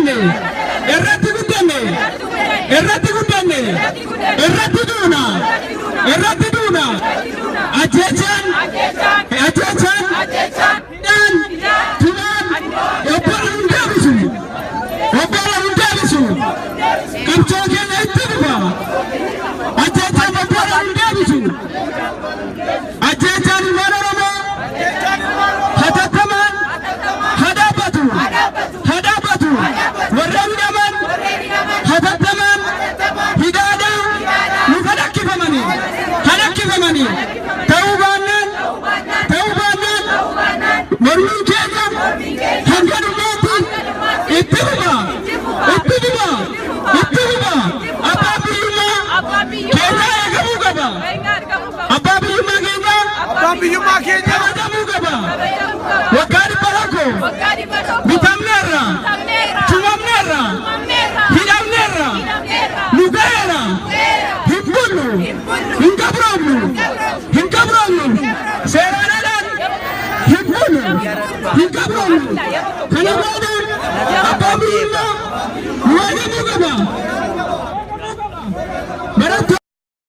dhalanne, irratti guddanne, irratti guddanne, irratti duuna, irratti duuna. Ajjechaan, ajjechaan, hidhaan, tumaan obbola hin deebisu, obbola hin deebisu. Qabsoo keenya itti fufa. Ajjechaan obbola hin deebisu. Ajjechaan ilmaan Oromoo hatattamaan haa dhaabbatu, haa dhaabbatu. Warreen hidhaman hatattamaan hidhaadhaa nuuf lakkifamanii, haa lakkifamanii. Ta'uu baannaan, ta'uu baannaan mormiin keenya hanga dhumaatti itti fufa, itti fufa, itti fufa. Abbaan biyyummaa keenyaa eegamuu qaba. Abbaa biyyummaa keenyaa Abbaan biyyummaa keenya kabajamuu qaba. Waggaa 100 bitamneerra, tumamneerra, hidhamneerra, nu ga'eera. Hin bullu, hin gabroomnu, hin gabroomnu. Seeraan alaan hin bullu, hin gabroomnu. Kana booda abbaan biyyummaa nu eegamuu qaba.